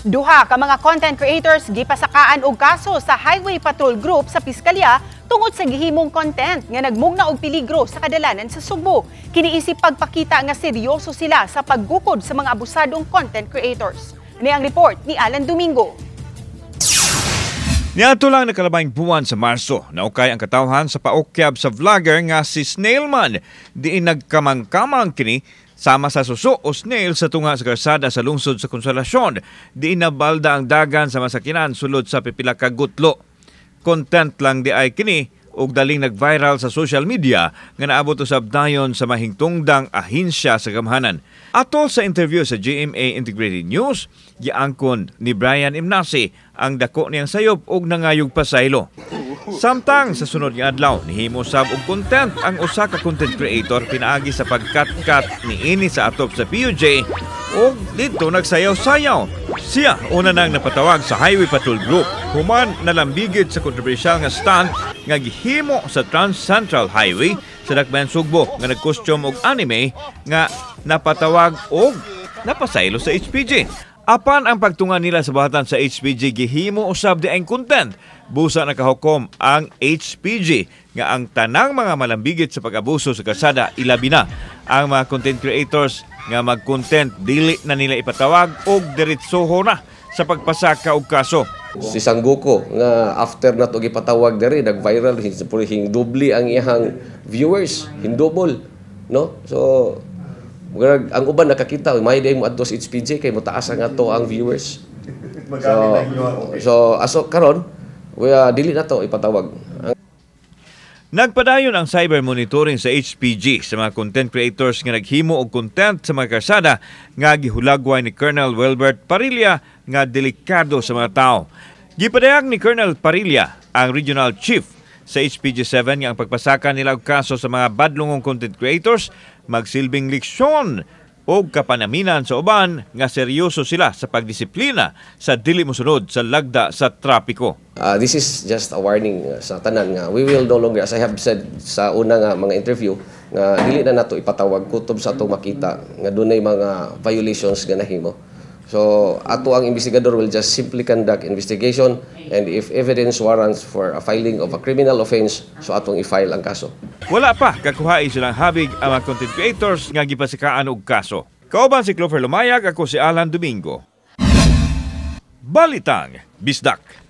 Duha ka mga content creators gipasakaan og kaso sa Highway Patrol Group sa Piskalya tungod sa gihimong content nga nagmugna og peligro sa kadalanan sa Sugbo. Kini isip pagpakita nga seryoso sila sa paggukod sa mga abusadong content creators. Ni ang report ni Alan Domingo. Niadto lang nakalabayng buwan sa Marso, naukay ang katawhan sa paukyab sa vlogger nga si Snailman. Diin nagkamang-kamang kini sama sa suso o snail sa tunga sa karsada sa lungsod sa Konsolasyon. Diin nabalda ang dagan sa masakinan sulod sa pipila ka gutlo. Content lang di ay kini ug daling nag-viral sa social media nga naabot usab dayon sa mahingtungdang ahensya sa gamhanan. Atol sa interview sa GMA Integrated News, giangkon ni Brian Imnasi ang dako niyang sayop ug nangayog pasaylo. Samtang sa sunod nga adlaw, nihimo sab og content ang usa ka content creator pinaagi sa pagkat-kat niini sa atop sa PUJ ug didto nagsayaw-sayaw. Siya una nang napatawag sa Highway Patrol Group human nalambigit sa kontrobersyal nga stunt nga gihimo sa Trans Central Highway sa Dakbayan Sugbo nga nagkostyum og anime nga napatawag og napasaylo sa HPG. Apan ang pagtunga nila sa buhatan sa HPG gihimo usab di ang content. Busa nakahukom ang HPG nga ang tanang mga malambigit sa pag-abuso sa kalsada, ilabi na ang mga content creators nga mag-content, dili na nila ipatawag og diretsoho na sa pagpasaka og kaso. Si Sangguko nga after na to gipatawag diri, nag-viral, hing doble ang iyang viewers, hindouble, no? So murag ang uban nakakita may day mo adto sa HPG kay motaas ang ato ang viewers. So aso karon we dili na to ipatawag. Nagpadayon ang cyber monitoring sa HPG sa mga content creators nga naghimo og content sa mga karsada nga gihulagway ni Colonel Wilbert Parilla nga delikado sa mga tao. Gipadayag ni Colonel Parilla, ang Regional Chief sa HPG 7, nga ang pagpasaka nila og kaso sa mga badlongong content creators magsilbing leksyon o kapanaminan sa uban nga seryoso sila sa pagdisiplina sa dili mosunod sa lagda sa trapiko. This is just a warning sa tanan nga we will no longer, as I have said sa una nga mga interview, nga dili na nato ipatawag kutob sa atong makita nga dunay mga violations nga nahimo. So ato ang investigador will just simply conduct investigation, and if evidence warrants for a filing of a criminal offense, so atong i-file ang kaso. Wala pa kakuhai silang habig ang mga content creators nga gipasikaan og kaso. Kauban si Clover Lumayag, ako si Alan Domingo. Balitang Bisdak.